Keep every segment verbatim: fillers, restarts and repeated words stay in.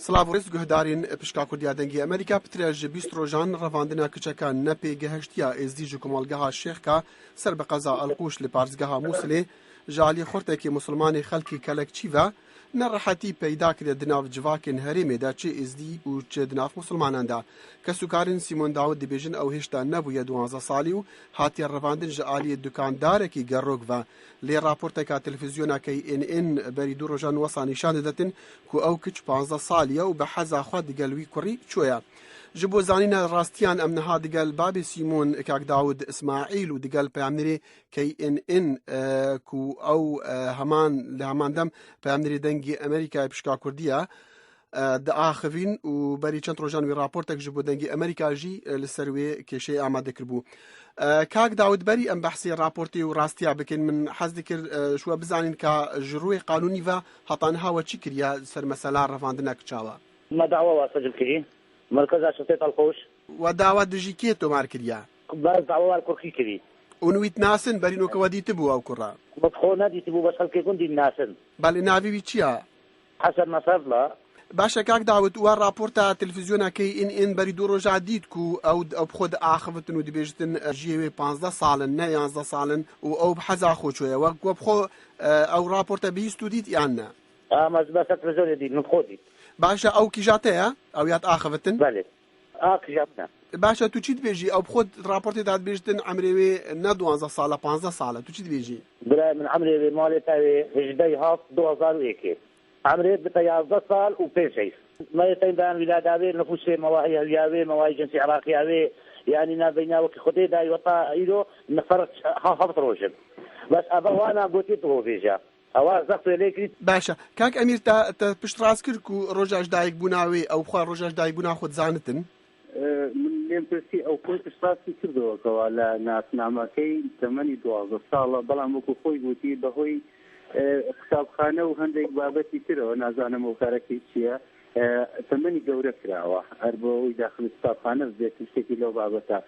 Silav û rêz guhdarên Pişka Kurdiya Dengê Amerîka. Pitre ji bîst rojan revandina kiçekan nepêgehiştiya Êzdî ji komelgeha Şêxka ser bi qeza Elqûş li parzgeha Mûsilê ji alî xurtekî misilmanê xelkê kelekçî ve nerehetî peyda kiriye di nav civakên herêmê de, çi Êzdî û çi di nav misilmanan de. Kesûkarên Sîmon Dawid dibêjin ew hêşta nebûye duwazdeh salî û hatiye revandin ji aliyê dukandarekî gerok ve. Lê raporteka televîzyona K N N berî du rojan wesa nîşan didetin ku ew kiç panzdeh salî ye û bi heza xwe digel wî kurî çûye. Ji bo zanîna rastiyan em niha digel babê Sîmon, Kak Dawid Îsmaîl û digel peyamnêrê K N N, e, ku ew, e, heman, li heman dem peyamnêrê Dengê Amerîkayê Pişka Kurdî ye, e, diaxivîn û berî çend rojan wî raportek ji bo Dengê Amerîka jî, e, li ser wê kêşeyê amade kiribû. E, Kak Dawid, berî em behsê raportê û rastiya bikin, min hez dikir, e, ji we bizanîn ka ji rûyê qanûnî ve heta niha we çi kiriye ser mesela revandina kiça we? Me dawa wa sicil kirî. Merkeza Şirtê Telxoş. We dawa dijî kê tomar kiriye? Bes dawa war kurkî kirî. Hûn wî dinasin, berî noke we dîtibû ew kura? Me bi xwe nedîtibû, bes xelkê gundî dinasin. Belê, navê wî çi ye? Hesen Nasrallah. Baş e, Kak Dawid, we raporta televîzyona K N N berî du roja dît ku ew, ew bi xwe diaxivitin û dibêjitin, e, jiyê wê panzdeh sal in, ne yanzdeh sal in û ew bi heza xwe çûye. We, we bi xwe, e, ew raporte bihîst û dît yan ne? A, me, me ser televîzyonê dît, min bi xwe dît. Baş e, ew kîja te ye? Ew ya diaxivitin? Belê. A, kîja min e. Baş e, tu çi dibêjî? Ew bi xwe raportê de dibêjitin emrê wê ne duwazdeh sal e, panzdeh sal e. Tu çi dibêjî? Birayê min, emrê wê malê te wê hejdeh heft du hezar û yekê. Emrê bite yazdeh sal û pênc heyf. Me tên beyan wîlada wê, nifûsê mewahî hewiya wê, mewahî cinsî Iraqiya wê, yanî navbeyna wekî Xwedê dayî weta îro nefer ha heft roj in. Bes eva wana gotiye tu ho bêje. Ewa zextê lê kirî. Baş e. Kak Emîr, te, te piştrast kir ku roja ji dayikbûna wê, ew xwe roja ji dayikbûna xwe dizanitin? E, min lêm pirsî, ew xwe piştrastî kir, dawetê wê li nasnamekê temenî duwazdeh sal e, belam wekî xwe gotî, bi hoyî, e, qutabxane û hindek babetî tire, nazanim ew karekî çi ye, e, temenî gewre kirawe. Her bi hoyî daxilî qutabxane bibe, tiştekî lew babet e.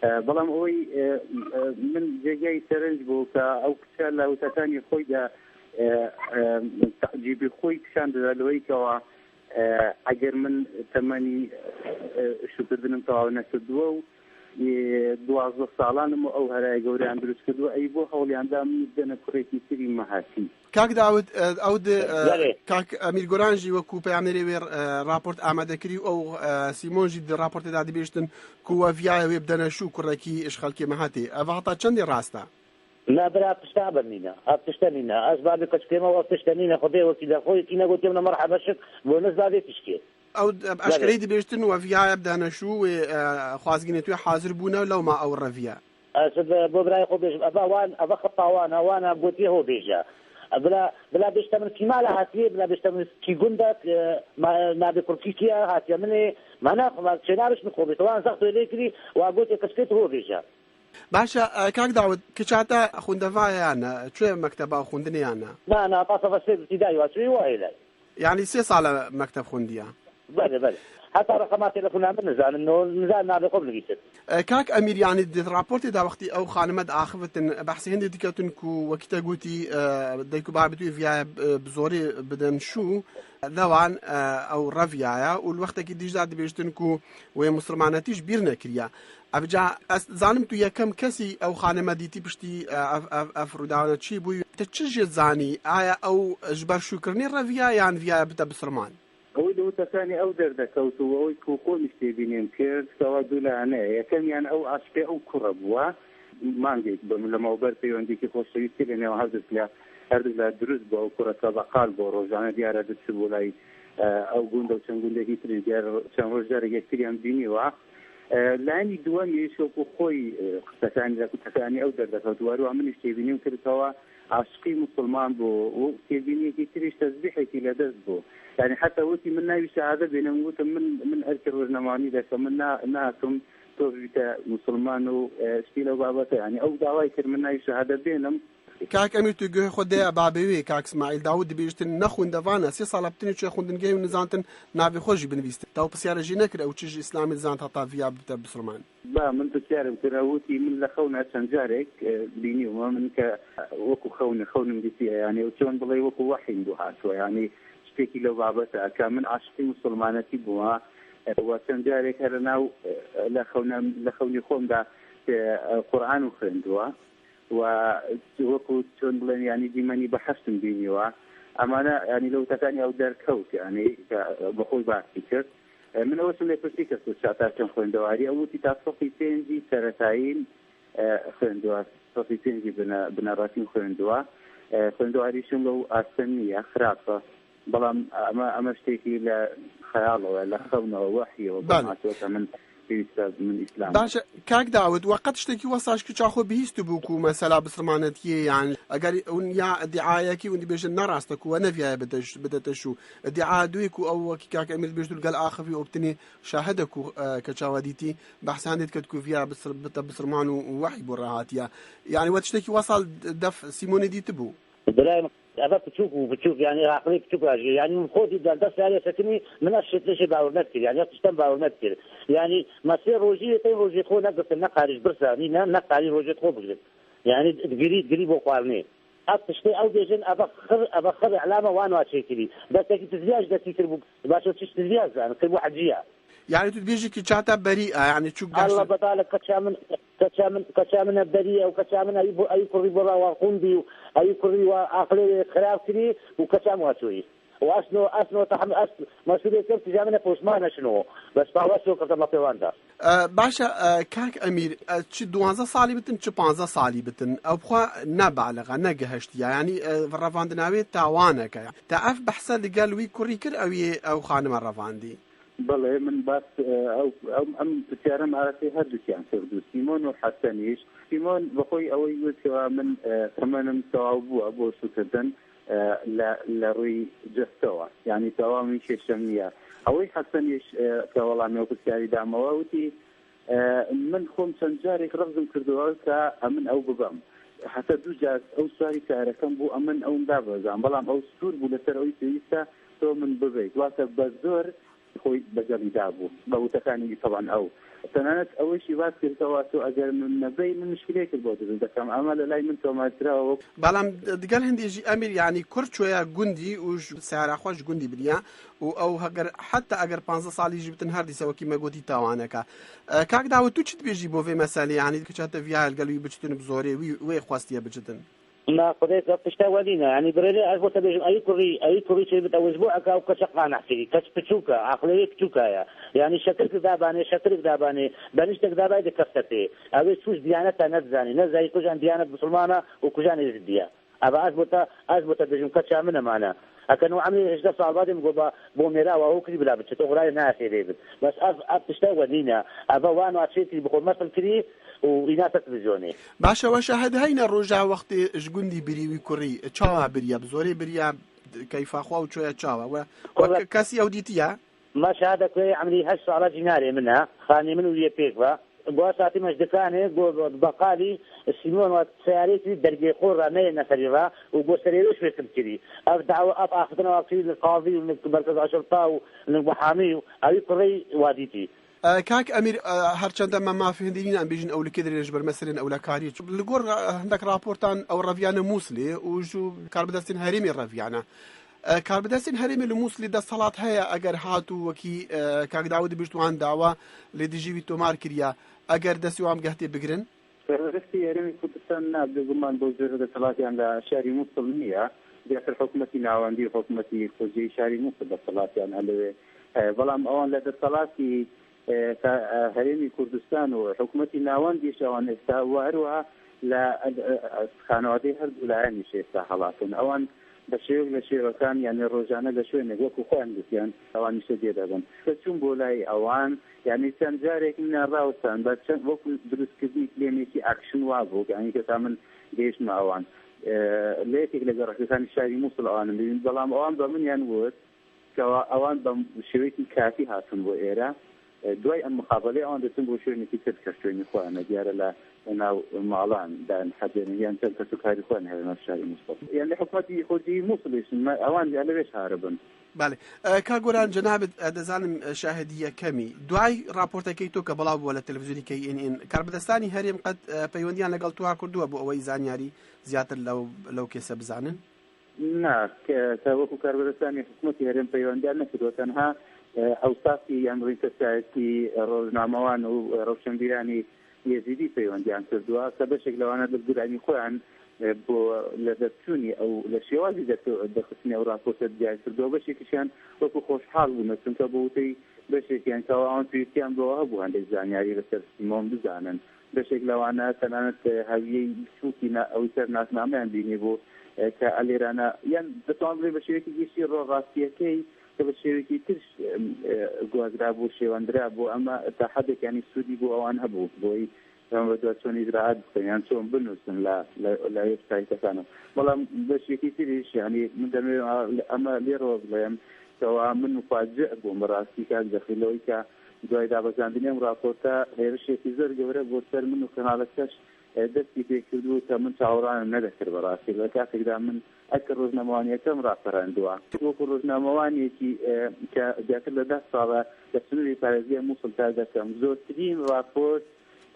E, belam ewê, e, e, min cêgehî serenc bû ka ew kiçe li wêsatanî xwe de, e, e, tecrûbî xwe kişandine li wê ka E, eger min temenî, e, şûkirdinim tewaw nekirdû û, e, duwazdeh salan im û ew herayê gewreyan dirust kirdiye, ey bo hewliyan da min bidene kurekî tirî mehetî. Kak Dawid, e, ew di, e, Belê. Kak Emîr Goran jî wekû peyamnêrê wê, e, raport amade kirî û ew, e, Sîmon jî di raportê de dibêjtin ku we viyaye wê bidene şû kurekî ji xelkê mehetê. Ev heta çendê rast e? Na bira, ev tişta eber nîne. Ev tişte nîne. Ez bavê keçikê me û ev tişte nîne. Xwedê wekî de xwe yekî negotiye min merhebe şik. Bo nizda vê tişkê. Ew, ev Belê. Eşkereyî dibêjtin we viyaye bidene şû wê, e, xwazgînê tu hazir bûne, lewma ew reviye. Ez bi, bo birayê xwe bêjim. Eva wan, eva xeta wan e, wana gotiye ho bêje. Bila, bila bêjte min kî mala hatiye, bila bêjte min kî gundek, e, ma, navê kurkî kî ye, hatiye min ê. Ma ne, ma çênabiş min xwe bêjte. Wan zextê lê kirî, wa gotiye keçikê tu ho bêje. Baş e, e, Kak Dawid, kiça te xwendevaya ne? Çûye mekteba xwendinê ya ne? Na, na, ta sefa sê ibtidayî wa çûyî wa hêlay. Yanî sê sal e mekteb xwendiye? Belê, belê. Heta reqema telefona min nizanin, no, nizanin navê xwe binivîsin. E, Kak Emîr, yanî di raportê de wextî ew xanime diaxivitin, behsê hindê diketin ku wekî te gotî, e, dayik û bavê tu viyaye, e, bi zorê bidin şû, lewan, e, ew reviyaye û li wextekî dî jî dibêjtin ku wê misilmanetî ji bîr nekiriye. Evca ez zanim tu yekem kesî ew xanime dîtî piştî, e, ev, ev, ev rûdawene çî bû. Te çi jê zanî? Aya ew ji ber şûkirinê reviya yan viyaye bite bisilman? Ew li witekanê ew derdekewt û ew ku xwe min têbînîn kir, sewa du lane. Yekem yan ew aşkê ew kure bû. Mangek bi min lema ber peywendiyekî xweşewîstî li nêv hevdû la, herdû la dirust bû. Ew kureka beqal bû. Rojane diyar e diçû bo lay, e, ew gund û çend gundekî trin diyar çend roj carek yektirî em dînî wa. E, layînî duwemî şo ku xwî, e, qisekanî de, ku tekanî ew derdekewt, warî wa min îş têbînî û kir, tewa aşiqî musulman bû û têbîniyekî tiriş tesbîhekî li dest bû. Yanî heta wekî min nayî şehade bênim, gotim min, min erkê rojnamewanî de ke min na, nakim, to bibîte musulman û, e, ştî lew babete. Yanî ew dawayê kir min nayî şehade bênim. Kak Emîr, tu guhê xwe de babê wê, Kak Îsmaîl Dawûd dibêjtin, ne xwendevana, sê sala bi tenê çûye xwendingehê û nizantin navê xwe jî binivîstin. Te ew pisyare jî nekir, ew çi ji Îslamê dizant heta viya bite bisilman? Ba, min pisyarê kir, ew wî min li xewna çend carek, e, bînî û min ke wekû xewnê, xewnim dîtiye, yanî ew çawan bilê wekû wehî bû hatûye, yanî شتێکی لەو بابەتە ئەکا. من عاشقی موسڵمانەتی بووە، و چەند جارێک هەر لە ناو، لە خەونە-، لە خەونی خۆمدا، قورئان و خوێندووە، و وەکو چۆن بڵێن، یعنی، دیمەنی بەحەشتم بینیوە. ئەمانە، یعنی، لە وتەکانی ئەو دەرکەوت، یعنی، کە بەخۆی باسی کرد. من ئەوەشم لێ پرسی کە چاتا چەند خوێندەواری، ئەو وتی تا سەفی پێنجی سەرەتاییم خوێندووە، سەفی پێنجی بنە-، بنەڕەتیم خوێندووە. خوێندەواریشم لەو ئاستە نییە، خراپە. بەڵام ئەمە، ئەمە شتێکی لە خەیاڵەوە، لە خەونەوە، وەحیەوە بۆم بەڵێ. هاتووە کە من پێویستە من ئیسلام باشە، کاک داود، وە قەت شتێکی وەساش کچا خۆ بهیست بوو و مەسەلا بسرمانەتیە، یان ئەگەر اون یا دیعایەکی اون دبێژن نەڕاستە کو وە نەڤایە بدەش-، بدەتە شو. دیعا دوێک و ئەو وەکی کاک ئەمیر دبێژ دول گەل ئاخفی ئۆبتنی شاهدە کو، ئە، کە چاوە دیتی بەحسانێت کە کو ڤیا بسر-، بتە بسرمان و وەحی بۆ ڕاهاتیە. یعنی وە تشتێکی وەساڵ دەف سیمۆنی دیت بوو. برای من، ئەڤە بچووک و بچووک، یعنی، عەقڵی بچووک راژی. یعنی، من خۆ دیدار دەست یاری سەکنی، من ئەش شتێکی باور نەکرد. یعنی، ئەش شتم باور نەکرد. یعنی، مەسێ ڕۆژی، پێنج ڕۆژی خۆ نەگرتن، نەقاریش برسانی، نە، نەقاری ڕۆژێت خۆ بگرن. یعنی، گری، گری بۆ خواردنێ. ئەف تشتێ ئەو بێژن، ئەڤە خڕ، ئەڤە خڕ ئەعلامە وان واچێ کردی. دەستێکی تزویاش دەستی کرد بوو، باشە چش تزویاش زان، کرد بوو حەجیە. یعنی، تو دبێژی کی چاتا بەری، یعنی، چووک ئەلڵا بەتاڵە کەچا من، کەچا من، کەچا منە بەری ئەو کەچا من ئەوی بۆ، ئەوی کوڕی بۆ ڕاوا قوندی و ئەوی کوڕی وا ئاخلێ خراپ کری و کەچا مواچووی. و ئەسنۆ، ئەسنۆ تەحم-، ئەس-، مەسئولێ کەم تجا منە پۆشمانە شنۆ. بەس پاوە سۆ کردە مەپێواندا. ئە، باشە، ئە، کاک ئەمیر، ئە، چ دوانزە ساڵی بتن، چ پانزە ساڵی بتن، ئەو بخوا نەبالغە، نەگەهشتیە. یعنی، ئە، ڕەڤاندناوێ تاوانەکە. تا ئەف بەحسە لەگەل وی کوڕی کرد، ئەوی ئەو خانمە ڕەڤاندی. بەڵێ، من باس، ئە، ئەو، ئەم، ئەم پرسیارەم ئاراستەی هەردووکیان کرد و سیمۆن و حەسەنیش. سیمۆن بەخۆی ئەوەی وتەوە، من، ئە، تەمەنم تەواو بووە بۆ شوکردن، ئە، لە، لە ڕووی جەستەوە. یعنی تەواو من کێشەم نییە. ئەوەی حەسەنیش، ئە، کە وەڵامی ئەو پرسیاری دامەوە، وتی، ئە، من خۆم چەند جارێک ڕەفزم کردووە کە ئەمن ئەو ببەم. هەتا دوو جار ئەو سواری سیارەکەم بوو، ئەمن ئەوم دابەزان. بەڵام ئەو سوور بوو لەسەر ئەوی پێویستە تۆ من ببەیت. واتە بە زۆر خۆی بەجەڵی دابوو بە وتەکانی تەبان ئەو. تەنانەت ئەوەیشی باس کردەوە، تۆ ئەگەر من نەبەی، من مشکلەیەکت بۆ دروست دەکەم. ئەمە لە لای من تۆمارکراوە وەک بەڵام دگەل هەندێژی ئەمیر، یعنی، کور چۆیە گوندی و ژ-، سیارە خوش گوندی بریە و ئەو هەگەر، حتا ئەگەر پانزە ساڵی ژی بتن هەر دیسە وەکی مەگوتی تاوانەکە. ئە، کاک داوت، تو چت بێژی بۆ ڤێ مەسەلێ، یعنی، کە چاتە ڤیا هەلگەل وی بچتن بزۆرێ وی، وێ خواستیە بچتن؟ ما خودێ کە پشتە وەدینە، یعنی، برێ ئەش بۆ تەبێژم، ئەی کوڕی، ئەی کوڕی چێ بتە وەش بۆ ئەکا و کەچە قانەحکری، کەچ بچووکە، عەقڵەیە بچووکایە. یعنی، شەکرک دابانێ، شەکرک دابانێ، بەنیشتێک دابای دەکەفتە پێ. ئەوێ چوش دیانەتە نەتزانی، نەزای کوژان دیانەت مسلمانە و کوژان ئێزدیە. ئەڤە ئەش بۆتە، ئەش بۆتە بێژم کەچا منەمانە. ئەکەن و ئەمری هەژدە ساڵ بادێ مگۆ با بۆ مێرا و ئەو کری بلا بچێت، ئەو غرای ناخێرێ بێت. بەس ئەف، ئەف تشتە وەنینە. ئەڤە وان واچێتی بخۆ مەسڵ کری و ئیناتە تلویزیۆنێ. باشە، وە شاهد هەینە ڕۆژا وەختێ ژ گوندی بریوی کوڕی، چاوا بریە، بزۆرێ بریە، کەیفا خوا و چۆیە چاوا. وە، وە وەڵا کە-، کەسی ئەو دیتیە؟ ما شاهدە کوێ ئەمری هەشت ساڵە جینارێ منە، خانێ من و یە پێک بە. گۆ ساتی مەژدەکانێ، گۆ بەقالی سیمۆن وە سیارێکی دەرگێ خۆ ڕە نەیە نەفەری ڕە و گۆ سەرێوێ شوێ کرد کری. ئەف داوە، ئەف ئاختنەوە کری لە قاضی و لە مەرکەز ئاشرتا و لە بەحامی و ئەوی کوڕی وادیتی. ئە، کاک ئەمیر، ئە، هەرچەندە مە مافی هەندێک نین ئەم بێژین ئەو لکێ درێژ بەر مەسەلێن ئەو لە کاری. لە گۆر، ئە، هەندێک راپۆرتان ئەو ڕەڤیانە مووسلێ و ژوو کاربەدەستین هەرێمی ڕەڤیانە. ئە، کاربەدەستین هەرێمی لە مووسلی دەسەڵات هەیە ئەگەر هات و وەکی، ئە، کاک داود بیشتوان داوا لێ دژیوی تۆمار کریە، ئەگەر دەستی وام گەهتێ بگرن؟ سەربەرەستی هەرێمی کوردستان نا، بێگومان بەو جۆرە دەسەڵاتیان لە شاری مووسڵ نییە. زیاتر حکوومەتی ناوەندی و حکوومەتی خۆجێی شاری مووسڵ دەسەڵاتیان هەلەوێ. ئە، بەڵام ئەوان لە دەسەڵاتی، ئە، تا، ئە، هەرێمی کوردستان و حکوومەتی ناوەندیش ئەوان ئێستا و هەروەها لە، ئە، ئە، خانەوادەی هەردوو لایەنیش ئێستا هەڵاتن. ئەوان بە شێوەیەک لە شێوەکان، یعنی ڕۆژانە لە شوێنێک وەکو خۆیان گوتیان، ئەوان نیشتە جێ دەبن. کە چوون بۆ لای ئەوان، یعنی چەند جارێک منیان ڕاوستان، بە چەند وەکو دروستکردنی کلێمێکی ئاکشن وا بوو، یعنی کە تا من گەیشتمە ئەوان. ئێ، لە یەکێک لە گەڕەکەکانی شاری مووسڵ ئەوانم بینی، بەڵام ئەوان بە منیان وت کەوا ئەوان بە شێوەیەکی کاتی هاتن بۆ ئێرە. ئێ، دوای ئەم مقابلەی ئەوان دەچن بۆ شوێنێکی تر کە شوێنی خۆیانە، دیارە لە ناو ماڵان دان حەجێنە یان چەند کەس و کاری خۆیان هەیە ناو شاری مووسڵ. یان لە حکوومەتی خۆجێی مووسڵیش، مە-، ئەوان لە لەوێش هاربن. بەڵێ. ئە، کاک گۆران، جەنابت، ئە، دەزانم، ئە، شاهدی یەکەمی. دوای ڕاپۆرتەکەی تۆ کە بەڵاو بووە لە تەلەڤیزیۆنی کەی ئێن ئێن، کاربەدەستانی هەرێم قەت، ئە، پەیوەندیان لەگەڵ تۆ هاکردووە بۆ ئەوەی زانیاری زیاتر لەو، لەو کێسە بزانن؟ نا، کە، کە وەکو کاربەدەستانی حکوومەتی هەرێم پەیوەندیان نەکردووە، تەنها، ئە، ئەوسافی یان ڕینکەسایەتی ڕۆژنامەوان و ڕەوشەنبیرانی یەزیدی پەیوەندیان کردووە، کە بەشێک لەوانە دەستگیرانی خۆیان، ئە، بۆ لە دەرچوونی ئەو، لە شێوازی دەرکە-، دەرخستنی ئەو راپۆرتە دیاری کردووە، بەشێکیشیان وەکو خۆشحاڵ بوونە، چونکە بۆ وتەی بەشێکیان کەوا ئەوان پێویستیان بەوە هەبوو هەندێک زانیاری لەسەر سیمۆن بزانن. بەشێک لەوانە تەنانەت هەویەی بچووکی نا-، ئەوی سەر ناسنامەیان بینی بوو، ئە، کە ئەلێرانە یان دەتوان بڵێ بە شێوەیەکی گشتی ڕۆ ڕاستیەکەی کە بە شێوەیەکی تر، ئە، گوازرا بوو، شێوەندرا بوو. ئەمە تا حەدێک یانی سوودی بۆ ئەوان هەبوو، بۆی ئەمە بە دوا چۆن ئیجراعات بکەن یان چۆن بنووسن لە، لە، لە وێبسایتەکانە. بەڵام بەشێکی تریش، یعنی من دەمەوێت ئەمە لێرەوە بڵێم، کەوا من مفاجئ بووم بەڕاستی کاک دەخیل لەوەی کە دوای دابەزاندنی ئەم راپۆرتە هێرشێکی زۆر گەورە بۆ سەر من و کەناڵەکەش، ئە، دەستی پێ کردبوو کە من چاوەڕوانم نەدەکرد بەڕاستی. لە کاتێکدا من ئەکە ڕۆژنامەوانیەکەم ڕاپەڕاندووە. وەکو ڕۆژنامەوانێکی، ئە، کە زیاتر لە دە ساڵە لە سنووری پارێزگای مووسڵ کار دەکەم، زۆرترین راپۆرت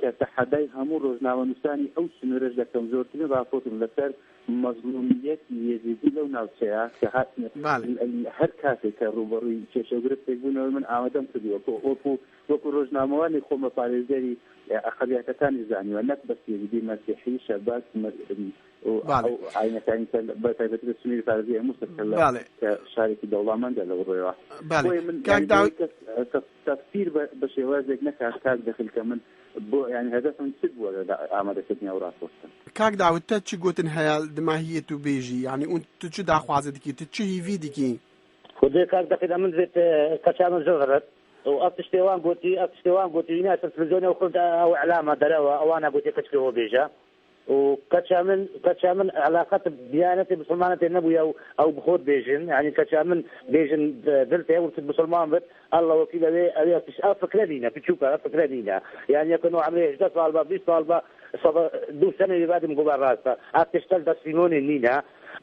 کە تەحەدای هەموو ڕۆژنامەنووسانی ئەو سنوورەش دەکەم، زۆرترین راپۆرتم لەسەر مەزلومیەتی یەزیدی لەو ناوچەیە کە هاتنە، بەڵێ. هەر کاتێک کە ڕوبەڕووی کێشە و گرفتێک بوونەوە، من ئامادەم کردووە. وەکو، وەکو ڕۆژنامەوانی خۆمە پارێزگەری، ئە، ئەقەلیاتەکانی زانیوە، نەک بەس یەزیدی، مەسیحی، شەبەک، مە-، و بەڵێ. ئەو ئاینەکانی تر، بە تایبەتی لە سنووری پارێزگای مووسڵ کە لە، بەڵێ. کە شارێکی دەوڵەمەندە لەو ڕێوە. بەڵێ. بۆیە من، کاک یعنی، داود. بۆی کەس، ئە، تەف-، تەفسیر بە، بە شێوازێک نەکات کاک دەخیل کە من بۆ، یعنی، هەدەفم چ بووە لە ئامادەکردنی ئەو راپۆرتە؟ کاک داود، تە چ گوتن هەیە دماهیە تو بێژی؟ یعنی، اون تو چ داخوازی دکی؟ تو چ هیوی دکی؟ خودێ کاک دەخیل ئەمن دەبێت، ئە، کەچانە زۆرت. و ئەف تشتێوان گوتی، ئەف تشتێوان گوتی، وینا سەر تلویزیۆنە و خود ئەو ئەلامە دەرەوە، ئەوانە گوتی کەچکەوە بێژە. و کەچا من، کەچا من علاقەت دیانەتی مسلمانەتێ نەبووە و ئەو بخۆت بێژن، یعنی کەچا من بێژن، ئە، دلتێ وتت مسلمان بێت، الله وەکیل ئەوێ، ئەوێ ئەف تش-، ئەف فکرە دینە، بچووکە، ئەف فکرە دینە. یعنی یەکە نۆ عەمرێ هەژدە ساڵ بە، بیست ساڵ بە، سەد و دوو سنە لێ بعدم گوبار ڕاستە. ئەف تشتە لە دەست سیمۆنێ نینە.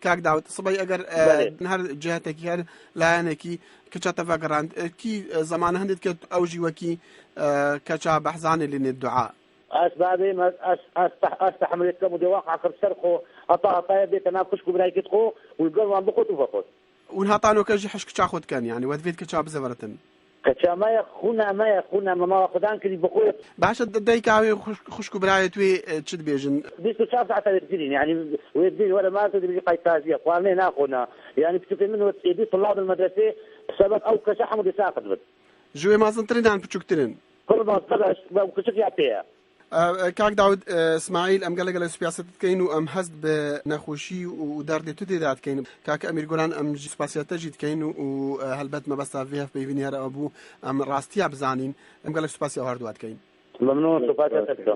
کاک داود، سبەی ئەگەر، ئە، بەڵێ. هەر جهتێکی، هەر لایەنێکی کەچاتە ڤەگەڕاند، ئە، کی، ئە، زەمانە هەندێک کە ئەو ژی وەکی، ئە، کەچا بەحزانێ لێنێ دوعا. ئەس بابێ، مە-، ئەس، ئەس تەح-، ئەس تەحملێت کەم و دێ واقع کەم سەر خۆ، هەتا هەتایە بێتە ناو خوشک و برایکت خۆ و گەڵوان بخۆت و بەخۆت. اون هەتا نۆکە ژی حشک چا خۆت کەن، یعنی، وەدوێت کەچا بزەوەرتن. کەچا مایە خونا، مایە خونا، مەماوە خودان کردی بخۆت. باشە، دە-، دەی کاوێ خوش-، خوشک و برایەت وێ، ئە، چ دبێژن؟ بیست و چوار ساعت وێت گرین، یعنی، وێت گرین، وەرە ماتە دبێژی قایت تازیە، خواردنێ ناخۆنا. یعنی، بچووکێ من وەت ئێدی طلاب المدرسێ، سەبەب ئەو کەچا حەمو دێ ساخت بێت. ژوێ مازنترین یان بچووکترین؟ کوڕ مازنترش، بە کچک یا پێیە. ئە، ئە، کاک داود، ئە، ئیسماعیل، ئەم گەلە گەلە سوپیاست دکەین و ئەم هەست بە نەخۆشی و دەردێ تو تێدا دکەین. کاک ئەمیر گۆران، ئەم ژی سوپاسیاتە ژی دکەین و، و، ئە، هەلبەت مەبەستا ڤێف پەیوینی هەر ئەوە بوو، ئەم ڕاستیە بزانین. ئەم گەلە سوپاسی ئەوهار دوا دکەین. مەمنون، سوپاس دەکەم.